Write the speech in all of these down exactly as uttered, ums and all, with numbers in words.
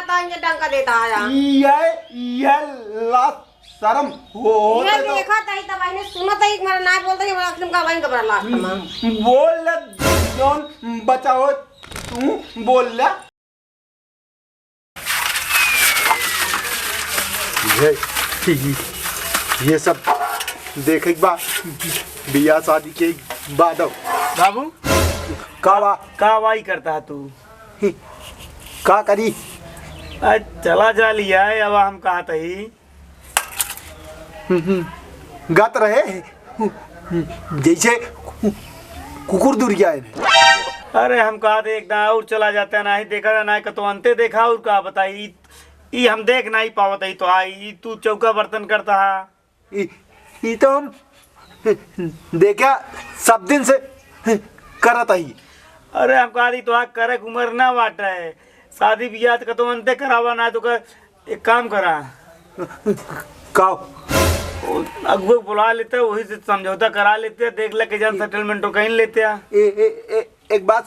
ये डंका देता है यार। ये, ये लाज शरम हो, ये होता तो देखा तही तब बहिने सुनत ही, हमारा ना बोलता ही, हमारा आखिर में का बहिन का बड़ा लाज शरम। हम्म, बोल ले, जौन बचाओ, तू बोल ले। ये, ये सब देखे के बा, बियाह शादी के बाद। बाबू, का बा? का वाई करता है तू? का करी? आ, चला जा लिया है, अब हम कहा तही। गत रहे जैसे कुकुर दुरियाए ने। अरे हम कहा थे एक दाँव और चला जाता, नाही देखा था, नाही कतो अंते देखा, और का बताई, ई, ई हम देख नाही पावत ही तो आई, ई तू चौका बर्तन करता है। ई, ई तो हम देखा सब दिन से करत ही। अरे हम कहा दी तो आ करे के उम्र ना बाटे, शादी बियाह त कतो अंते करावा ना तो कर, एक काम करा। का? ओ, अगुआ को बुला लेते, वही से समझौता करा लेते, देख ले के जान ए- सेटलमेंट तो कहीं लेते आ। ए, ए, ए, एक बात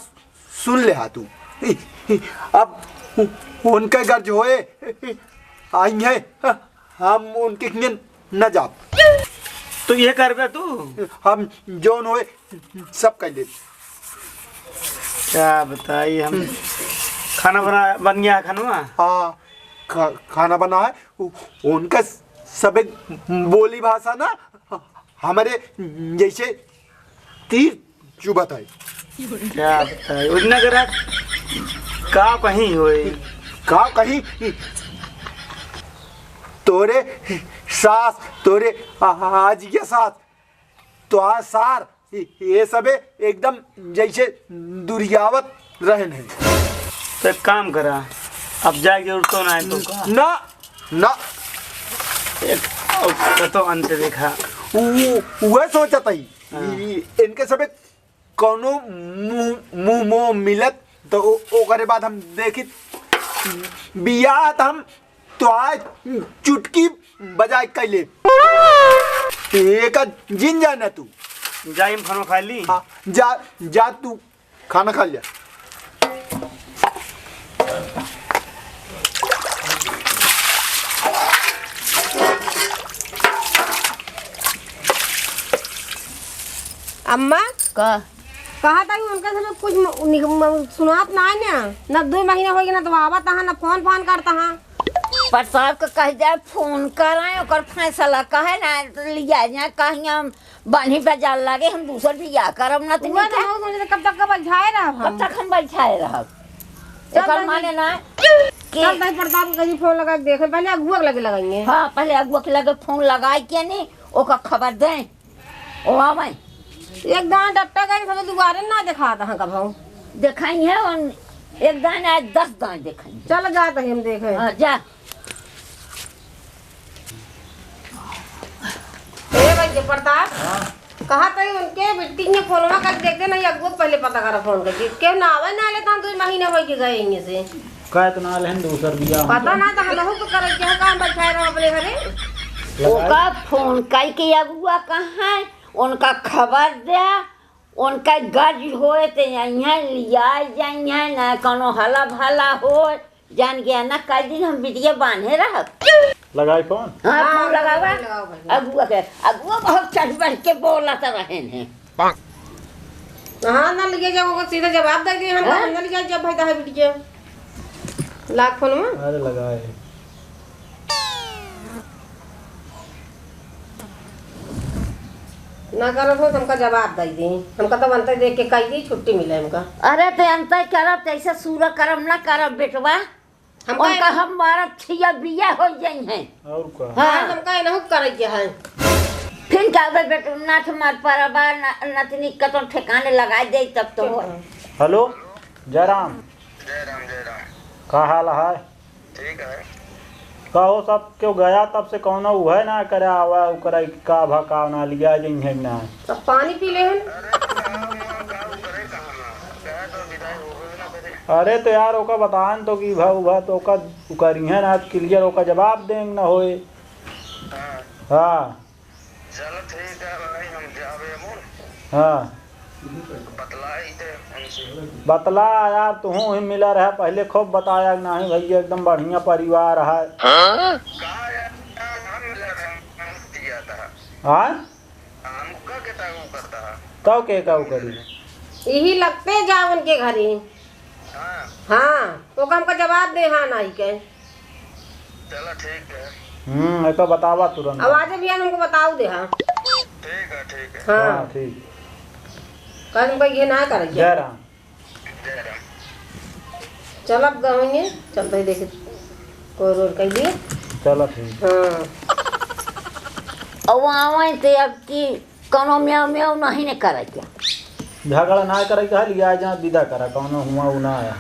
सुन ले हा तू। अब उनके गर्ज होए आई है, हम उनके किंगन न जाब। तो ये करबे तू? हम जौन होए सब कर लेब। क्या बताई हम। खाना बना, बन गया है खानवा? हाँ, खा, खाना बना है। उ-, उनका सबे बोली भाषा ना हमारे जैसे तीर चुभत है। क्या बताई, उतना करा का कहीं होए। का कहीं तोरे सास, तोरे आ-, आज के सास, तो आज सार, ये सबे एकदम जैसे दुरियावत रहन है। तो एक काम करा, अब जाए के जरूरत तो ना है तो का? ना, ना। एक, अब तो अंत देखा। उ-, उ-, उहे सोचत हई। हाँ। इ-, इनके सबे कौनो मुंह, मुंह मोह मिलत तो ओ-, ओकरे बाद हम देखित बियाह त हम तो आज चुटकी बजाए कैले। एक जिन जाना तू। जाई हम खाना खा ली। हाँ, जा, जा तू खाना खा लिया। अम्मा? का? कहा था कि उनका से कुछ म-, निक-, म-, सुनात ना है ना, ना दो महीना हो गया, ना तो आवत है, ना फोन फान करता है। प्रताप के कह जाए फोन कराए, ओकर फैसला कहे ना लिया जाए, कहीं हम बान्ही बाजार लागे, हम दूसर बियाह करब ना, तो हुआ नहीं तो क्या? हम सोचे कब तक का बैठाए रहब हम? कब तक हम बैठाए रहब? चल एकर तनी, माने ना कि चल तनी प्रताप के कहीं फोन लगा के देखे, पहले अगुआ के लगे लगाएंगे। हाँ, पहले अगुआ के लगे फोन लगाए के नहीं, ओकर खबर दें। ओ आवे। एक दान डट्टा गए, सब दुबारे ना दिखात हैं कबहू। देखाई है, उन एक दान आज दस दान देखाई है। चल जात है हम देखे। हाँ, जा। ए भाई जे प्रताप, हाँ। कहा तई उनके बिट्टी के फोनवा कर देख दे, नहीं अगुआ पहले पता करा फोन करके। क्यों ना आवे ना ले, तो हम दो महीने हो के गए इनसे। का इतना लेहन दूसर बियाह हम पता तो ना तो हमहू को करे के है, काम बैठाए रहो अपने घरे। लगाए। ओका फोन कई के अगुआ कहाँ है, उनका खबर दे, उनका गज होए ते यहाँ लिया जाइए, ना कोनो हला भला हो, जान गया ना, कई दिन हम बिटिया बांधे रहब। लगाई फोन? हाँ, हाँ, फोन लगावा। लगाओ भाई। अगुआ के, अगुआ बहुत चढ़ बढ़ के बोलत रहेन हैं। हाँ, ना लिया जाओ, ओकर सीधा जवाब दे दिए हम, हाँ? हम ना लिया जब भाई, ता है बिटिया। लाख फोन में। अरे लगाए। ना करत हो, तो हमका जवाब दे दी। हमका तो बनते देख के कह दी, छुट्टी मिले हमका। अरे, ते अंतर करब, तैसे सूर करब, ना करब, बेटवा। हमका उनका एन- हम मारब, छिया बिया हो जाई हैं। और का? हाँ। हाँ, हमका एनहु करे के है। फिर का बे बेटू, नाथ मार परबा, न-, नतनी कतौ ठिकाने लगाए दे तब तो हो। चुप रहो। हेलो, जयराम। जय राम, जय राम। का हाल है? ठीक है। कहो सब क्यों गया तब से कौनो उहे ना करे आवा, ओकरा का भा का ना लिया जइहे ना। अब पानी पी ले हन। अरे, तो का हुआ, का करे, कहाँ ना? गया तो विदाई हो गई ना, फिर। अरे तो यार, ओका बतान तो कि भा, भा तो ओका, ओका रिहे ना, क्लियर ओका जवाब देंग ना होए। हाँ। हाँ। चलो ठीक है भाई, हम जाबे अब। हाँ। बतला ही थे उनसे। बतला यार, तुहूँ ही मिला रहा पहले, खूब बताया कि नहीं भैया, एकदम बढ़िया परिवार है। हाँ? कहाँ यार, कहाँ मिला रहा? कहाँ दिया था? हाँ? हमका के ताऊ करता है। तो के का करी? यही लगते जा उनके घरे। हाँ। हाँ, तो हमका जवाब दे, हाँ, नहीं के। चला, ठीक है। हम्म, एका बतावा तुरंत। आवाज भी हमको बताऊ दे, हाँ। ठीक है, ठीक है। हाँ। हाँ, ठीक। कल हमको ये ना करे। जय राम। जय राम। चल, अब गवेंगे, चलते ही देखे, कोई रोड कर दिए। चला, ठीक। हाँ। अब आवे ते अब की कौनो म्याऊ म्याऊ नहीं ने करे के। झगड़ा ना करे के है, लिया जा, विदा करा, कौनो हुआ उ ना आया।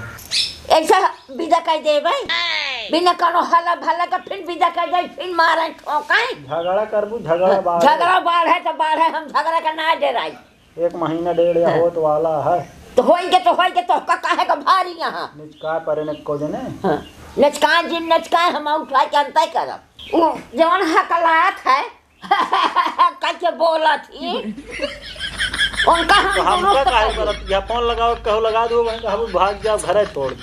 ऐसा विदा कर देबे, बिना कौनो हल्ला भल्ला का फिर विदा कर दे, फिर मारे ठोके। झगड़ा करबू, झगड़ा बाढ़। झगड़ा बाढ़ है तो बाढ़ है, हम झगड़ा का ना डराई। एक महीना डेढ़ या हाँ। होत वाला है। तो होई के, तो होई के, तो का काहे का भारी यहाँ? निचका परे ने को जने। हाँ। निचका जिन निचका हम उठा के अंतय करब। उ जौन हकलात है, कैसे बोलत ही? उनका हम तो हम दोनों का से काहे कही। करत? या फोन लगाओ, कहो लगा दो, वहीं कहबो भाग जाओ, घरे छोड़।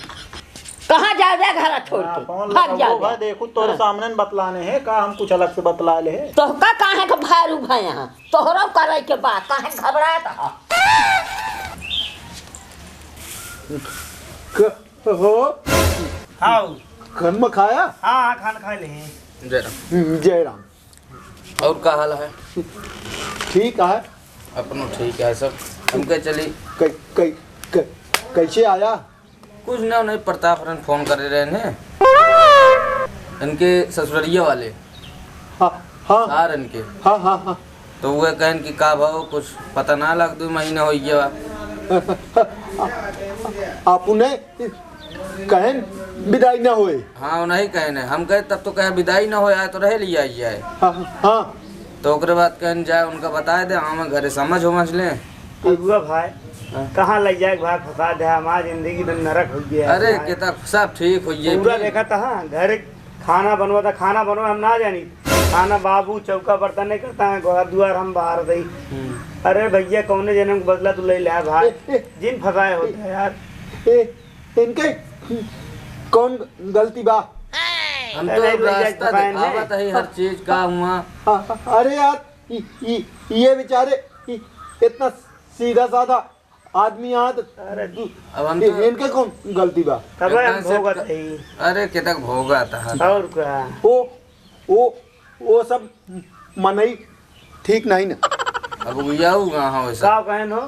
कहाँ जाबे घर छोड़ हाँ, के? फोन भाग लगाओ, जाबे। भाई, देखो, तोरे हाँ। सामने न बतलाने हैं, का हम कुछ अलग से बतला ले हैं? तो का काहे के भारू भाई यहाँ? तोहरो करे के बा, काहे घबरात ह? क-, हो? हाँ। खाना खाया? हाँ, हाँ, खाना खा ले हैं। जय राम। जय राम। और का हाल है? ठीक है। अपनो ठीक है सब। हमके चली। कै-, कै-, कै-, कैसे आया? कुछ ना, नहीं, प्रताप हरन फोन करे रहे ने। इनके ससुररिया वाले। हाँ, हाँ। सार इनके। हाँ, हाँ, हाँ। तो वे कहन कि का भाव, कुछ पता ना लग, दो महीना हो गया। आप उन्हें कहन विदाई ना होए। हाँ, उन्हें कहन है। हम कहे तब तो कहे विदाई ना होए, आए तो रहे लिया ही आए। हाँ, हाँ। तो ओकरे बाद कहन जाए, उनका बताए दे, हाँ, मैं घरे समझ उमझ लें। अगुआ भाई, हाँ। कहाँ ले जाए भाई, फंसा दे, हमारी जिंदगी तो नरक हो गया है अरे, भाई। कितना सब ठीक हो ये पूरा भी। देखा था, हाँ, घर खाना बनवा था, खाना बनवा हम ना जानी। खाना बाबू चौका बर्तन नहीं करता है, घर दुआर हम बाहर दई। हम्म। अरे भैया, कौने जन्म का बदला तू ले ले भाई? ए, ए, जिन फंसाए होते हैं यार। ए, इनके कौन गलती बा? हम तो अरे, ले जाए रास्ता फंसाए देखावत नहीं। है हर चीज का हुआ। हाँ, हाँ, अरे यार, इ-, इ-, ये बेचारे, इ-, इतना सीधा साधा आदमी यहाँ तो अरे, दू-, अब हम ये तो इनके कौन गलती बा? तबे हम इतना से भोगत क-, हई। अरे, केतक भोगत है। और का? वो, वो, वो सब मनई ठीक नहीं ना। अब उयाऊ गा हाँ वैसा। का कहन हो?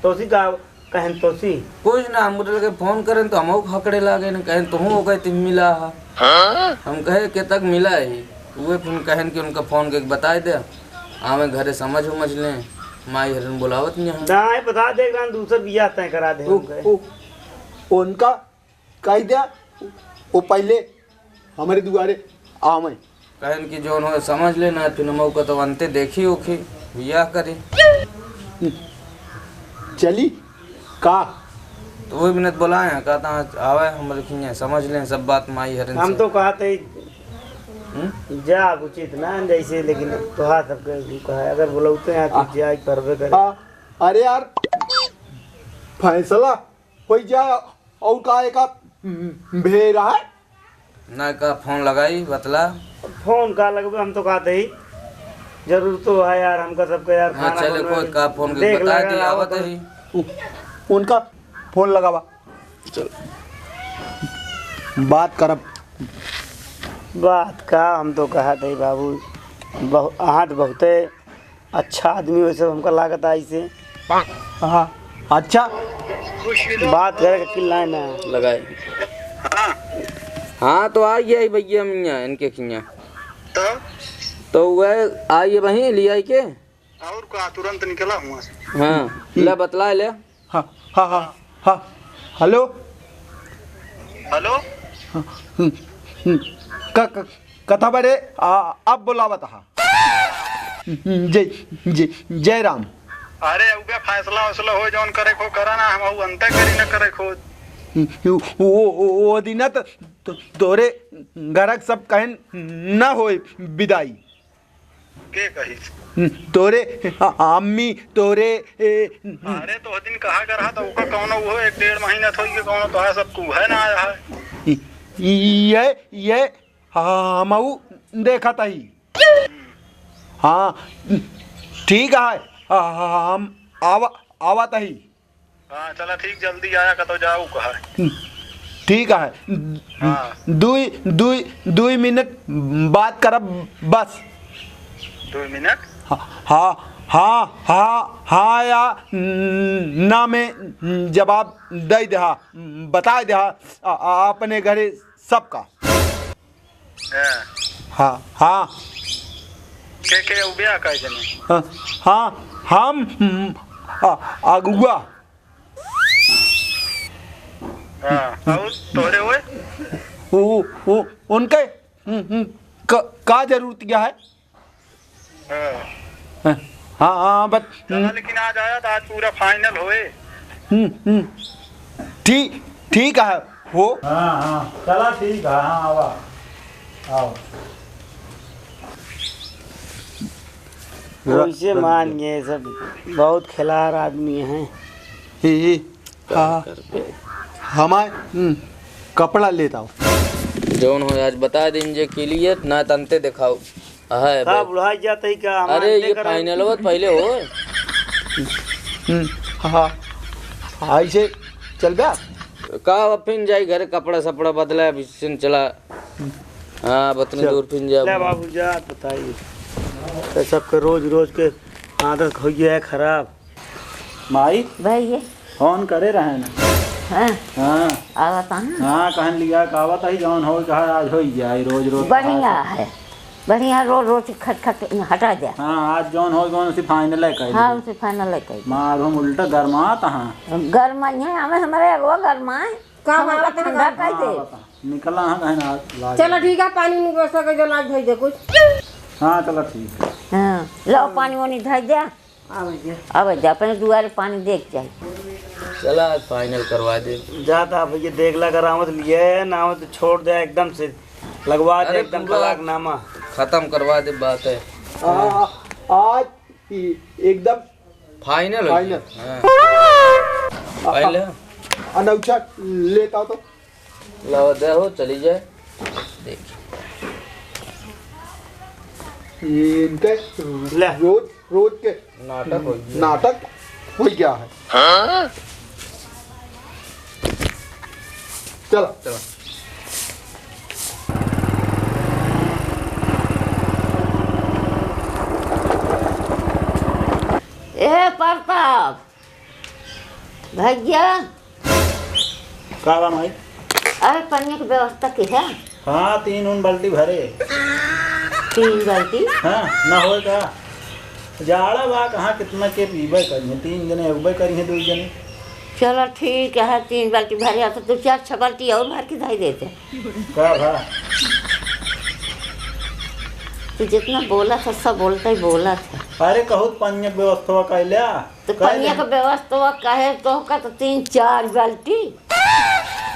तोसी का कहन तोसी? कुछ ना, हम लगे फोन करें तो हमहू हकड़े लागे न, कहन तुहू ओके तिम मिला हा। हाँ? हम कहे केतक मिला ही। वे फिर कहन कि उनका फोन के बताए दे, आवे घरे समझ उमझ लें, माई हरन बुलावत नहीं है। दाएं बता दे, गान दूसर बियाह तय करा दे ओ, उनके। ओ, उनका कह दिया, वो पहले हमारे दुआरे आवे। कहन कि जौन हो समझ लेना, फिर मौका तो अंते देखी ओखी, बियाह करी। चली का? तो वही बिनत बोलाए हैं, कहता है, आवे हमरे खियाँ, समझ लें सब बात माई हरन हम से। तो कहते ही हम्म? जा अब उचित ना जैसे, लेकिन तोहार सबके भी कहा है, अगर बुलौते हैं तो हाँ। जाए करबे करे। हाँ, अरे यार, फैसला हो जाए और का एक भेड़ है। ना का फोन लगाई, बतला। फोन का लगबे, हम तो कहते ही, जरूर तो है यार, हमका सबके यार हाँ, खाना चले बनवे कोई में का फोन के देख बता लगा दी, रहा आवत तो ही। उ-, उनका फोन लगावा। चल। बात करब। बात का, हम तो कहत है बाबू, बहु-, हाथ बहुते अच्छा आदमी वैसे हमका लागत है ऐसे। हाँ, अच्छा। बात करे के किल्ला है ना। लगाए। हाँ, तो आ गया ही भैया मियाँ इनके खियाँ। तो? तो वह आई है वहीं, लिया ही के? और का, तुरंत निकला हुआ से। हाँ, हम्म। ले बतला ले। हाँ, हाँ, हाँ, हाँ। हेलो? हेलो? हाँ, हम्म, हम्म। क-, क-, कथा बड़े, आ, अब बोलावत हा। जय, जय, जय राम। अरे, उबे फैसला वैसला हो, जौन करे को करा ना, हम ऊ अंते करी ना करे को। वो, वो, वो, वो दिना त, त, तोरे घरक सब कहन ना होए विदाई। के कहिस? तोरे, अ-, अम्मी, तोरे, ए, अरे, तो दिन कहा कर रहा था, ओका कौनो वो एक डेढ़ महीना थोई के कौनो तोहार सब कुहे ना आया है। ये, ये, हाँ, हमऊ देखत ही। हाँ, ठीक है, हाँ, हम आवा-, आवत ही। हाँ, चला ठीक, जल्दी आया, कतो जाऊ कहा। ठीक है। हाँ। दुई, दुई, दुई मिनट बात करब बस। दुई मिनट? हाँ, हाँ, हाँ, हाँ, हाँ या न-, ना में जवाब दे देहा, बताए देहा, आ, आ, अपने घरे सबका। हाँ। हाँ, हाँ। के, के उबिया का जने? हाँ, हाँ, हम, हम्म, आ, अगुआ। हाँ, और तोहरे हुए? वो, वो, उनके, हम्म, हम्म, क-, का जरूरत क्या है? हाँ। हाँ, हाँ, हाँ, बस, चला, हम्म। लेकिन आज आया तो आज पूरा final होए। हम्म, हम्म। ठीक, ठीक है, हो। हाँ, हाँ, चला ठीक है, हाँ, आवा, आओ। कैसे मान गए सब, बहुत खिलाड़ आदमी हैं। ही, ही। हाँ। हमार, हम्म, कपड़ा लेत आओ। जौन हो आज बता दिन जे clear, ना तंते देखाओ। अहै का बे। बुढ़ाई जात है का? हमार अरे, ये देखा रहे। Final होत पहले हो। हम्म, हाँ, हाँ, ऐसे चल बे। का अब फिन जाई घरे कपड़ा सपड़ा बदला, अब इससे चला। हाँ, अब इतनी चल। दूर फिन जाब। ले बाबू जा, बताइए। तो सबके रोज रोज के आदत हो गया है खराब। माई, भैया। फोन करे रहे ना। हाँ। हाँ। आवत है ना? हाँ, कहन लिया, कहवत है, जौन हो, कहा, आज हो ही जाए, रोज, रोज बढ़िया कहा है। बढ़िया, रोज, रोज खट, खट, हटा दे। हाँ, आज जौन हो, जौन उसे final है, कह हाँ, दे। उसे final है, कह दे। मार हम उल्टा गरमात, हाँ। गरमाई है, हमें, हमारे अगवा गरमाए। का हम बात है, ठंडा का कह दे। बात है। निकला, हाँ, कहना, आज लाज चलो, है। ठीक है, पानी उनी व्यवस्था कर दे, लाग धई दे कुछ। हाँ, चलो, ठीक है। हाँ, लो, पानी वानी धई दे। आवे जा। आवे जा, अपने दुआरे पानी देख जाए। चला, आज final करवा दे। जाता भैया, देख ला, अगर आवत लिए है, ना आवत तो छोड़ दे एकदम से, लगवा दे अरे एकदम पूरा तलाकनामा। खत्म करवा दे, बात है। आ, आज ई एकदम final हो final। गया। हाँ। आ, final है। अनौछा लेता हो तो। लावा दे हो, चली जाए। देख। ये इनके ले। रोज, रोज के नाटक हो गया। नाटक हो गया है। हाँ? चला। चला। ए प्रताप, भैया। का बा माई? अरे, पनिया के व्यवस्था की है? हाँ, तीन उन बाल्टी भरे। तीन बाल्टी? हाँ, ना होए का? जाड़ा बा, कहाँ कितना के पीबे करिहे? तीन जने अउबे करिहे, दो जने। चलो ठीक है, तीन बाल्टी भरे, तो दो चार छह बाल्टी और भर के धई देते। का भा? तू जितना बोला था, सब बोलता ही बोला था। अरे, कहूत पनिया के व्यवस्था कैल्या? तो पनिया का व्यवस्था कहे तो का तो तीन चार बाल्टी।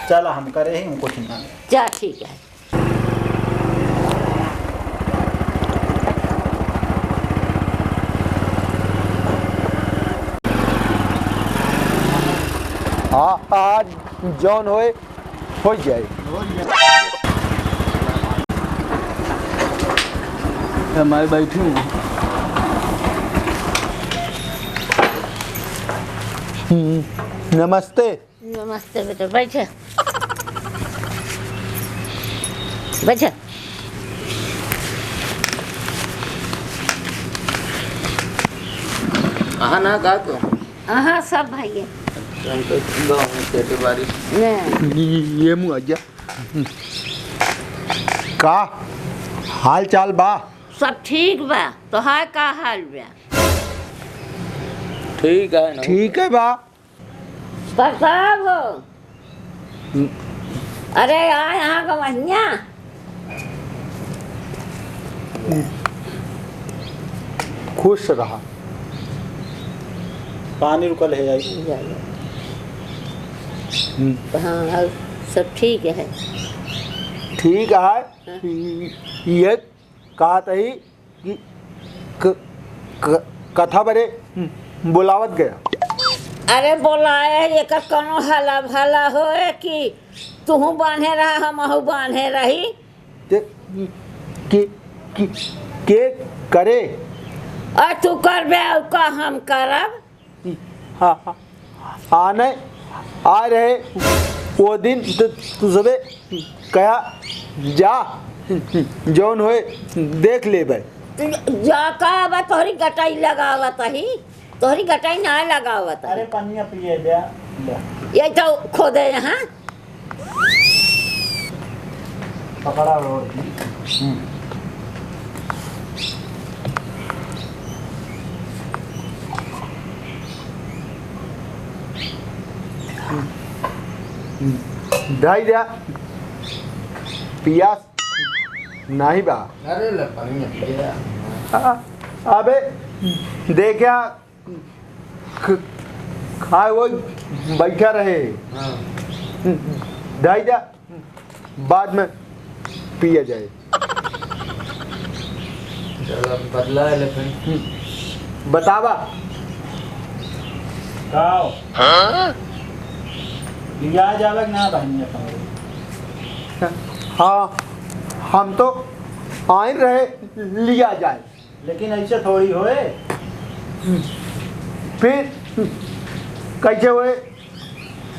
चला, हम करे ही, हम कुछ ना। जा, ठीक है। हाँ, आज जौन होए, हो जाए। हमारे बैठे हैं। हम्म, नमस्ते। नमस्ते बेटा, बैठे। बैठे। अहा ना का तो? अहा सब भाई है। हम तो गाँव में खेती बाड़ी। ने। ये मुँह आ गया। का हाल चाल बा? सब ठीक बा। तोहार का हाल बा? ठीक है ना। ठीक है बा। प्रताप हो। अरे, आ यहाँ का महिया। खुश रहा। पानी रुकल है, आई। जा, जा। हम्म। हाँ, और सब ठीक है। ठीक है। हाँ। ये कहत ही कि क-, कथा बरे, हम्म, बोलावत गया। अरे बोलाए, एकर कौनो हला भला होए कि तुहू बान्हे रहा, हमहू बान्हे रही। ते, के, के, के करे? और तू करबे, और का हम करब? हाँ, हाँ। आने आ रहे वो दिन तो तू सबे कहा जा, जौन होए देख लेबे। जा का, अब तोहरी गटाई लगावत ही, तोहरी गटाई ना लगावत ही। अरे पनिया पिए दे, ले। ये तो खोदे यहाँ। पकड़ा और हम्म। ढाई द्या। पियास नाही बा। अरे ले, पानी में पिए। आ, अबे, देख्या, ख-, खाए वो बैठा रहे। हाँ। ढाई द्या, बाद में पिया जाए। चलो, बदला है लेकिन। हम्म। बतावा। का हो? हाँ? लिया जावे कि ना बहिनिया तुम्हारी? हाँ, हम तो आए रहे लिया जाए। लेकिन ऐसे थोड़ी होए। फिर कैसे होए?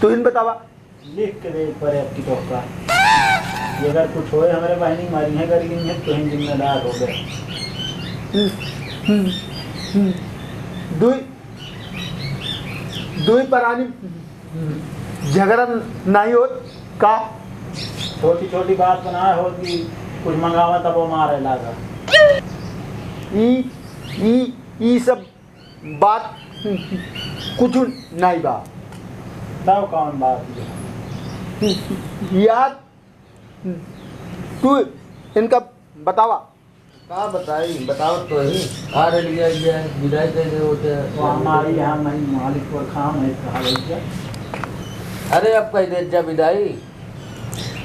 तू ही बतावा। लिख के दे परे अब की तोहका। ये अगर कुछ होए हमरे बहिनी मारी है, करी है, तो ही जिम्मेदार हो गए। हम्म, हम्म, हम्म। दुई, दुई परानी झगड़ा नहीं होत का? छोटी छोटी बात बनाए होत कि कुछ मंगावा तब वो मारे लागा। ई, ई, ई सब बात कुछ नहीं बा। तब कौन बात है? यार, तू इनका बतावा। का बताई, बतावत तो ही। आ रे लिया, लिया, विदाई दे दे होते। वो हमारी यहाँ नहीं, मालिक पर काम है, कहा लग गया। अरे, अब कह दे जा विदाई।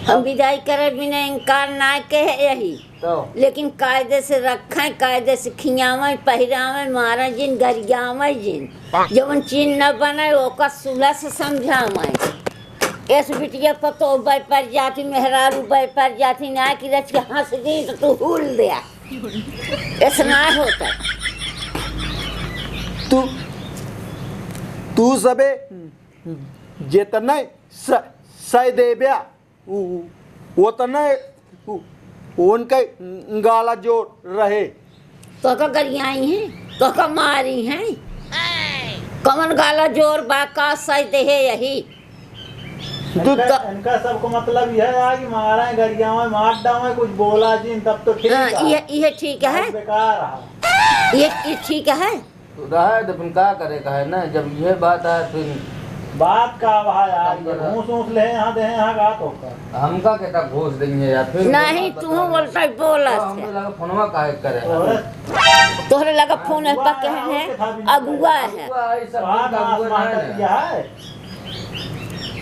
हम विदाई करे बिना इनकार ना के है यही। तो? लेकिन कायदे से रखें, कायदे से खियावें, पहिरावें, मारें जिन, गरियावें जिन। जवन चीज न बने, ओकर सुलह से समझावें। एस बिटिया पतोह बै पर जाती, मेहरारू बै पर जाती, ना कि रच के हंस दी तो तू हुल दे। ऐसा ना होता। तू, तू सबे जेतने स-, सह देब्या, उ-, ओतने उ-, उनके गाला जोर रहे। तोहका गरियाई हैं, तोहका मारी हैं। कवन गाला जोर बा, का सह देहे यही? तू इनका, तो इनका सबको मतलब यह है कि मारा है, गरियावा, मार डावा, कुछ बोला जिन, तब तो ठीक हाँ, है। ये, ये ठीक है। बहुत बेकार रहा। ये, ये ठीक है। तो रहा है, तो फिर का करे का है ना, जब ये बात आए, फिर बात का वहा यार, हम ये करा। घूस ऊस ले यहाँ दे, यहाँ का तो का। हमका के तब घूस देंगे यार, फिर नहीं, बात तू बता। उल्टा ही बोलत तो है। हमरे लगा फोनवा काहे करे? तोहरे तोहरे लगा फोन है, अगुआ पा है, कहन है, और के था भी नहीं। अगुआ है। अगुआ है, सब बात दिन का अगुआ आसमान नहीं का है। दिया है।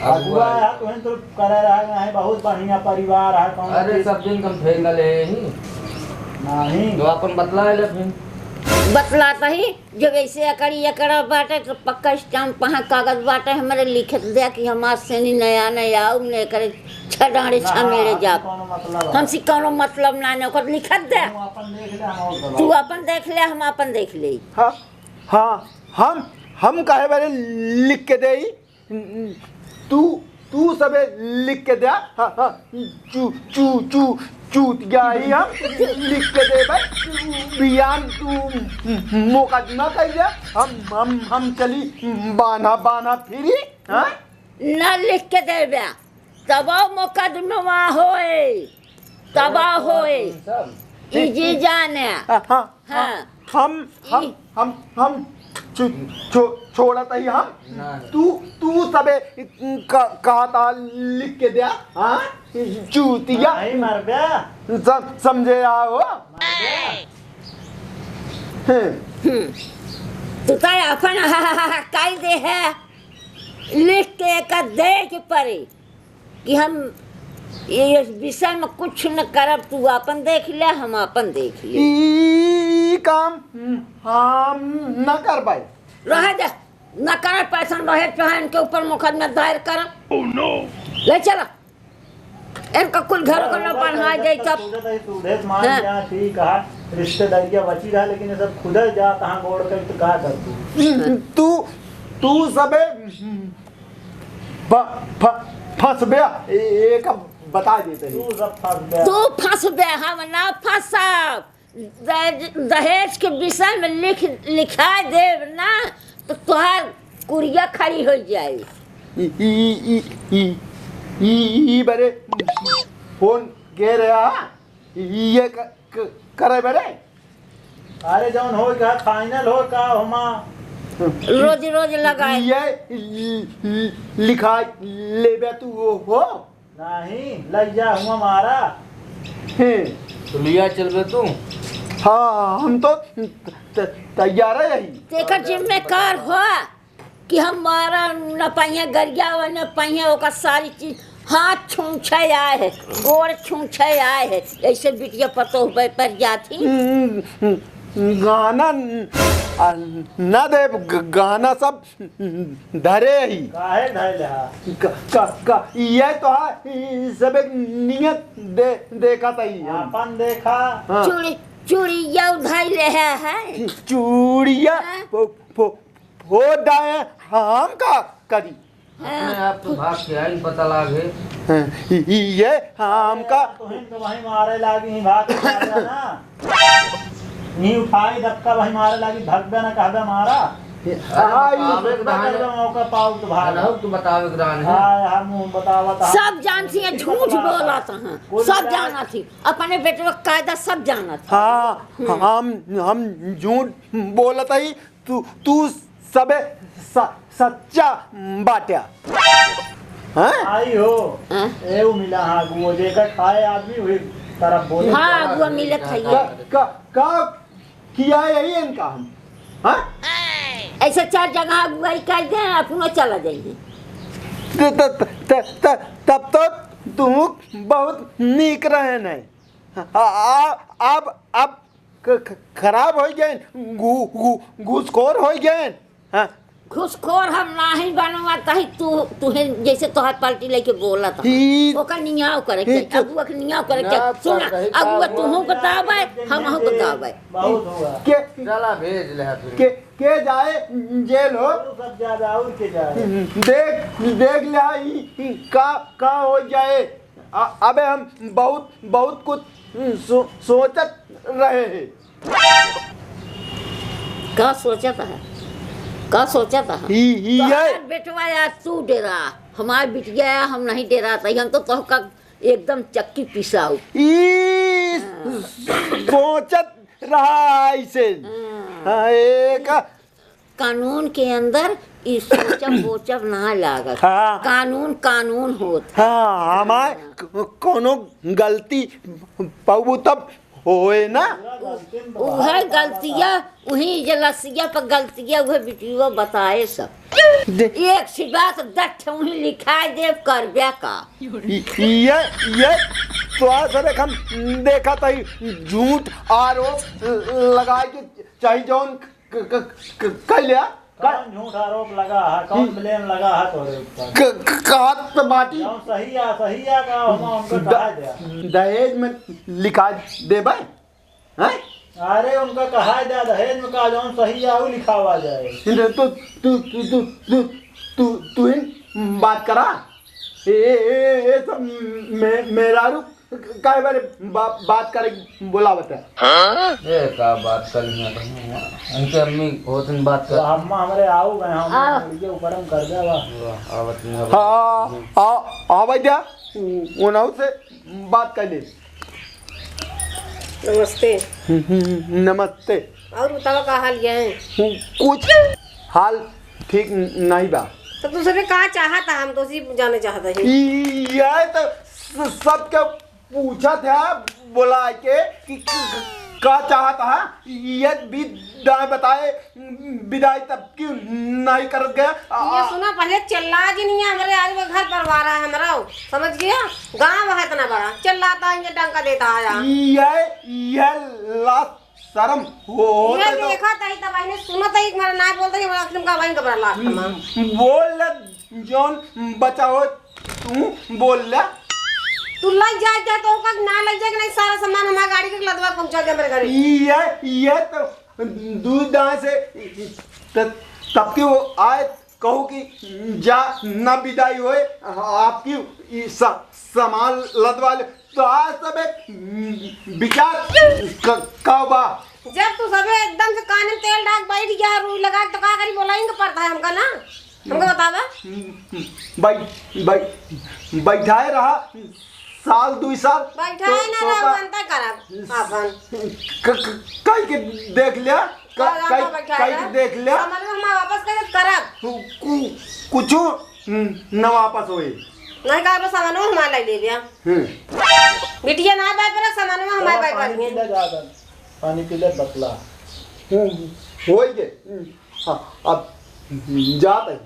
अगुआ अगुआ है। है, तुहें तो करे रहा है, बहुत बढ़िया परिवार है, कौन अरे, चीज? सब दिन कम फेंक ले ही। नहीं। तो अपन बतला ले फिर। बतलाता ही, जब ऐसे अकड़ी अकड़ा बाटे, तो पक्का स्टाम्प वहाँ कागज बाटे, हमरे लिखत दे कि हम आज से नहीं नया नया आऊ, ने करे छडाड़े ना, छमेड़े आपसे जाब। कौनो मतलब है? हमसे कौनो मतलब ना, ने ओकर लिखत दे। तू अपन देख ले, हम और दबा। तू अपन देख ले, हम अपन देख ले। हाँ, हाँ, हम, हम काहे बारे लिख के देई? तू, तू सबे लिख के दे। हाँ, हाँ, चू, चू, चू, चूतिया ही हम लिख के देबे। बियान तू मुकदमा कर दे, हम, हम, हम चली बान्हा, बान्हा फिरी, हाँ? ना लिख के देबे, तबो मुकदमा होए, तबो होए। सब। ई जी जाने। हाँ, हाँ, हाँ। हम, हम, ई हम, हम छो-, छो-, छोड़त ही हम। ना, ना। तू, तू सबे क-, कहता लिख के दे, हाँ? चूतिया। नहीं मरबे। सम-, समझे आओ। मरबे। हैं। हम्म। तू तो अपन काई दे है, लिख के एक दे के परे। कि हम ये, ये विषय में कुछ न करब, तू आपन देख ले, हम आपन देख ले। ई, ई काम, हम्म, हम न कर पाए। रहे दे, न करे, पैसा रहे, चाहे इनके ऊपर मुकदमा दायर कर। Oh no! ले चला, इनका कुल घर को न पढ़ा जाए तब। सूझत है, सूझे मान हाँ। गया, ठीक है, रिश्तेदारियाँ बची रहा, लेकिन ये सब खुदे जा, कहाँ गोड़ के तो का कर तू? हम्म। तू, तू सबे फ-, फ-, फंसबे, ए-, एक बता देते हैं। तू सब फंसबे। तू फंसबे, हम ना फंसब। दहेज, दहेज के विषय में लिख, लिखाई देब ना, तो तोहार कुरिया खड़ी हो जाई। ई, ई, ई, ई, ई, ई बरे फोन के रहा, ई, ये क-, क-, करे बरे। अरे जौन हो का final हो का हमा रोज रोज लगाई। ये लि-, लि-, लिखा लेबे तू हो, हो? नहीं, लइया हुआ मारा। हैं। तो लिया चलबे तू? हाँ, हम तो त-, त-, तैयार है यही। तेकर जिम्मेदार हो कि हम मारा न पहिए गरिया न पहिए ओकर सारी चीज। हाथ छूछे आए है, गोड़ छूछे आए है, ऐसे बिटिया पतोह पे पर जाती। हम्म, हम्म, गाना न-, आ, ना दे ग-, गाना सब धरे ही। काहे धइले हा? का, का, का, ये तो हा, ई सब एक नियत दे-, देखा तही हम। आपन देखा। हाँ। चूड़ी, चूड़िया धइले है, है। चूड़िया हाँ। फो-, फो-, फोड़ डाए, हम का करी? अपने आप तो भाग के आई, पता लागे। हाँ, ई, ई, ये हम का तुहिन तो वहीं मारे लागी, ही भाग के आ जा ना। नहीं उठाई, धक्का वहीं मारे लागी, भगबे ना कहबे मारा। अरे, आई। बतावे के रहने। करबे मौका पाऊ तो भाग। अरे, तू बतावे के रहने। हाँ, हम मुंह बतावत, हाँ। सब जानती है, झूठ बोलत हैं। कुल सब मिला जानत ही। अपने बेटवा के कायदा सब जानत ही। हाँ, हम्म। हम, हम झूठ बोलत ही। तू, तू सबे स-, सच्चा बाट्या। हैं? आई हो। हाँ? ए, उ मिला हाँ, अगुओ, जेकर खाए आदमी वही तरफ बोले। हाँ, अगुआ मिलत है ये। का, का, का किया यही इनका हम? हाँ? ऐसे चार जगह अगुवाई कर दे, अपनो चला जाइए। त-, त-, त-, त-, त-, तब तो तू बहुत नीक रहे नहीं। आ, आ, अब, अब ख-, ख-, खराब होइ गए, घु-, घु-, घुसखोर होइ गए। हाँ। घुसखोर हम नाही बनवा, तही तू, तुहे जैसे तोहर पार्टी लेके बोलत ह। ई ओकर नियाव करे के ई चाही। अगुआ के नियाव करे के चाही। ना सुना, कर रही अगुआ बाबू। तुहू बतावे, हमहू बतावे। बहुत हुआ। के, चला भेज ले फिर। के, के जाए जेल हो? तू सब जा, जा, और के जाए? देख, देख ले, ई, ई का, का होइ जाए। अ-, अबे हम बहुत, बहुत कुछ सो-, सोचत रहे हैं। का सोचत है? का सोचत है? ई, ई तोहार है। बेटवा या तू डेरा, हमार बिटिया या हम नहीं डेरा, तो हम तो तोहका एकदम चक्की पिसाऊ। ई हाँ। सोचत रहा ऐसे। हाँ। हाँ, ए का कानून के अंदर ई सोचब वोचब ना लागत। हाँ। कानून कानून होत। हाँ, हमार हाँ। क-, कोनो गलती पाबू तब होए ना। उ-, उहे गलतिया, उही जलसिया पर गलतिया, उहे बिटियो बताए सब। दे- एक सी बात दस ठे उही लिखाए देब करबे का। इ-, ये, ये तो आज सब एक हम देखा था, झूठ आरोप लगाए के चाहे जौन क-, क-, क-, कैले, आ? का-, कौन झूठ आरोप लगा है, कौन हम्म। Blame लगा है तोरे ऊपर? क-, क-, कहत तो बाटी। जौन सही आ, सही आ का, हम उनका द-, कहा दे। दहेज में लिखा देबे, हैं? अरे, उनका कहा दे, दहेज में का, जौन सही आ, वो लिखावा जाए। इधर तू, तू, तू, तू, तू, तू, तू ही बात करा। ए, ए, ए, ए, सब मे-, मेहरारू काहे बारे बा-, बात करे बोलावत है? ए, का बात कर लिया तुमने? इनके अम्मी होत न बात कर। तो अम्मा हमरे आऊ गए, हम आ। उनके ऊपर हम कर दे बा। वाह, आवत नहीं है। हाँ, आ, आ भैया, उन्हों से बात कर ले। नमस्ते। नमस्ते। और बताओ, का हाल ये है? कुछ हाल ठीक नहीं बा। तो तू सबे का चाहत है, हम तो उसी जाने चाहत है। ई, ये तो स-, सबके पूछत है, बोला के कि क-, का चाहत है, ये भी दाएं बताए, विदाई तब क्यों नहीं कर गया? आ, ये सुना, पहले चिल्ला जी नहीं है, हमारे आज वो घर परिवार है हमारा, समझ गया? गांव है इतना बड़ा, चिल्लाता है, ये डंका देता है यहाँ। ये, ये लास्ट शर्म हो, ये होता तो देखत ही तब आईने सुनत ही, हमारा ना बोलता ही, हमारा आखिर में का वहीं घबरा लागत हम्म, माँ। बोल ले, जौन बचा हो, तू बोल ले। तू लग जाए क्या तो का ना लग जाए कि नहीं, सारा सामान हमारा गाड़ी के लदवा पहुंचा दे मेरे घरे। ये, ये तो दूध दाए से त-, तब के वो आए कहू कि जा न विदाई होए आपकी, ई स-, सामान लदवा ले। तो आज सब एक विचार क-, का बा। जब तू सबे एकदम से कान में तेल डाल बैठ गया, रुई लगा, तो का करी, बोलाएंगे पड़ता है हमका ना, हमका बतावा। बैठ, बैठ, बैठाए रहा साल दुई साल। बैठाए तो, ना तो रहा, का, अंतर करब आपन। क-, क-, कई के देख लिया, क-, का, का कई, बैठाए कई के रहा? देख लिया। सामान में हम वापस करब, करब। कु-, कु-, कुछो न वापस होए। नहीं का, बस सामान में हमार लाई ले गया। हम्म। बिटिया ना बाय पर, सामान में हमार चला, बाय पानी कर पी ले, जा, जा। पानी पी ले, बतला। हम्म, होई के। हम्म। हाँ, अब जात है।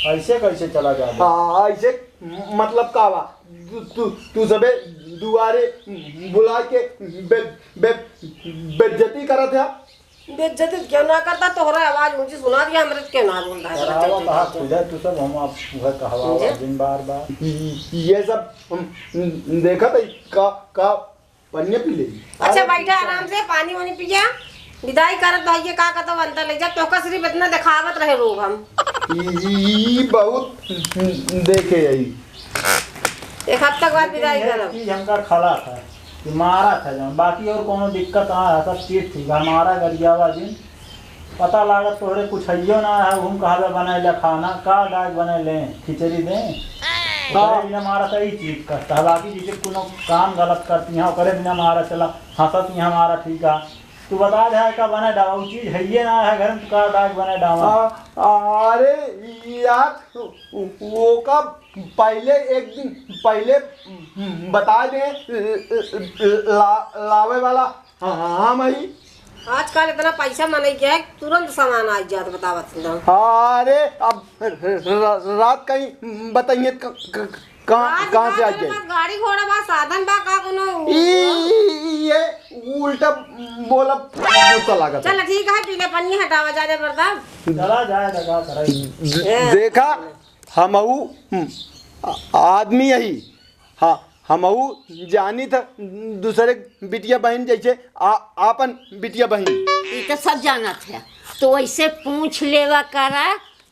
ऐसे कैसे चला जाबे? हाँ, ऐसे मतलब का बा? तू, तू, तू सबे दुआरे बुला के बे-, बे-, बेइज्जती करत है। बेइज्जती क्यों ना करता? तोहरा आवाज ऊंची सुना दिया, हमरे क्यों ना बोल रहा है? करावा बेइज्जती कहा करता? तुझे, तू सब हम आप वह कहवावा समझे? दिन बार बार। ये सब हम देखत है का, का पनिया पी ले। अच्छा, अरे, बैठा आराम से, पानी वानी पिया। विदाई करत भाई, ये का कहता अंतर ले जा, तोहका सिर्फ इतना दिखावत रहे रोब हम। ई, ई, ई बहुत देखे आई। एक हफ्ता के बाद विदाई लेकिन ये करब। चीज हमका खला था कि मारा था जौन, बाकी और कोनो दिक्कत ना है, सब चीज ठीक है। मारा गरियावा जिन पता लागत तोहरे कुछ हइयो ना है, हम कहा बे बनाए ले खाना, का डाक बनाए ले, खिचड़ी दे। हाँ। ओकरे बिना मारा था ई चीज करता है, बाकी जैसे कोनो काम गलत करती हैं, ओकरे बिना मारा चला, हंसत ही हमारा ठीक है। तू बता दे का बनाए डावा, ऊ चीज हइये ना है घर में, तू का डाक बनाए डावा। आ, अरे यार, वो का पहले एक दिन पहले बता दे, ला, लावे वाला हाँ, हाँ, हाँ, माई। आजकल इतना पैसा मनई के है, तुरंत सामान आ जात, बतावत हूँ। अरे, अब र-, र-, रात कहीं बताइए क-, क-, कहाँ, रात कहाँ से आ बात जाए? बस गाड़ी घोड़ा बा, साधन बा का कोनो? ई, ई, ई, ये उल्टा बोला, गुस्सा लागत है। चल ठीक है, पीले पन्नी हटावा जा रे प्रताप। चला जाए, लगा करे। ए। देखा, हमहू, हम्म, आ-, आदमी यही। हाँ, हमहू जानित ह दूसरे बिटिया बहिन जैसे आ-, आपन बिटिया बहिन। ई तो सब जानत है, तो वैसे पूछ लेवा करा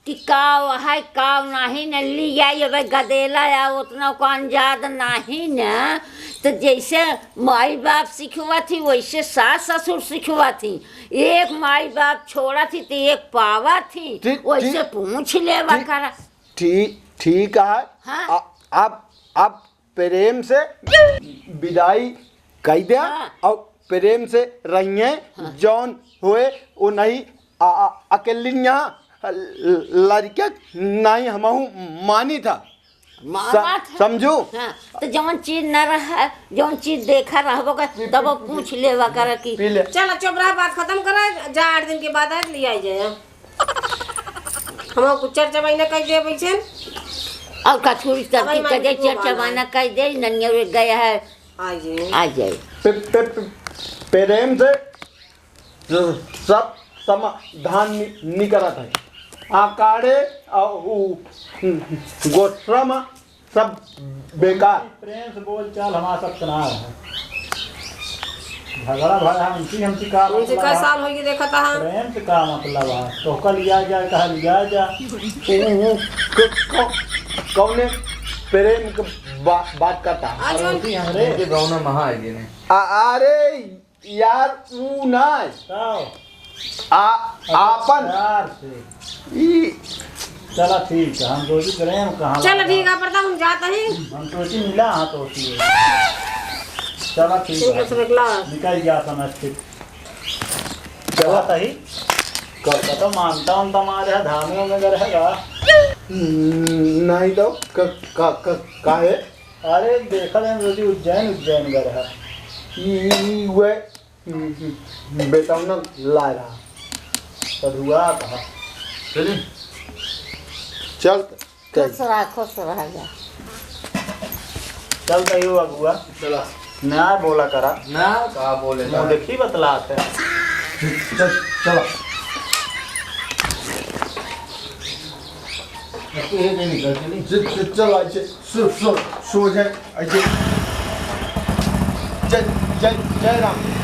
कि काव है, काव नाहीं न लिया, ये भाई गदेला या उतना को अंजाद नाहीं न, तो जैसे माई बाप सिखवा थी, वैसे सास ससुर सिखवा थी। एक माई बाप छोड़ा थी, तो एक पावा थी, ठीक, वैसे ठीक, पूछ लेवा ठीक। करा। ठीक, ठीक है। हाँ। आ-, आप, आप प्रेम से विदाई कई द्या हाँ। और प्रेम से रहिए, हाँ। जौन होए वो नहीं, आ, आ, अकेली यहाँ ल-, लड़के नहीं हमहू मानी था। मामा स-, था। समझू? हाँ, तो जौन चीज न रहा, जौन चीज देखा रहबो का, तब वो पूछ लेवा कर की। पी ले। चल, चुप रहा, बात खत्म करा, जा, आठ दिन के बाद आज ले आई जाए। हम कुछ चर्चा महीना कह दे बैठे। और कथूरी अब तरती हमारे कह दे, को चर्चा माना। महीना कह दे, ननिया रे गया है। आ जाए। आ जाए। पे-, पे-, पे-, प्रेम से सब समाधान नि-, निकलत है। आकाड़े और उ, गोस्वामा सब बेकार। प्रेम से बोल चाल हमारा सब तनाव है। झगड़ा भरा है, उनकी हमकी का उनसे मतलब का है? साल होइए देखा था हम। प्रेम से का मतलब है? तो कल लिया जाए, कहा लिया जाए। उ, उ, क-, क-, कौने प्रेम के बा-, बात करता है? आज अरे उन उसी हमरे इनके गाँव में महा आइए ने। आ, अरे यार, ऊ ना। का? आ, अच्छा, आपन। प्यार से। ई। चला ठीक है, हम सोची प्रेम कहाँ चल लगा? ठीक है, प्रताप, हम जात ही। हम सोची मिला हाँ तो होती है। चला ठीक ठीक है, है। समझ ला। निकल गया समझ के। चला सही। का? तो मानता हूँ तुम्हारे धामे में रहेगा। हम्म, नहीं तो क-, क-, क-, काहे? अरे, देखल हम रोजी उज्जैन, उज्जैन गए रहा। ई, ई, ई, उहे, हम्म, हम्म, बेटौना लाए रहा। सधुआ कहा। चली। चल, चल। खुश रहा, खुश रहा जा। चल, तैयो अगुआ। चला। ना बोला करा। ना, का बोले मुँह करा? देखी बतलात है। चल, चला। तू ये नहीं निकल चली। चल, चल, चल, ऐसे, सो, सो, सो जाए, ऐसे। जय, जय, जय राम।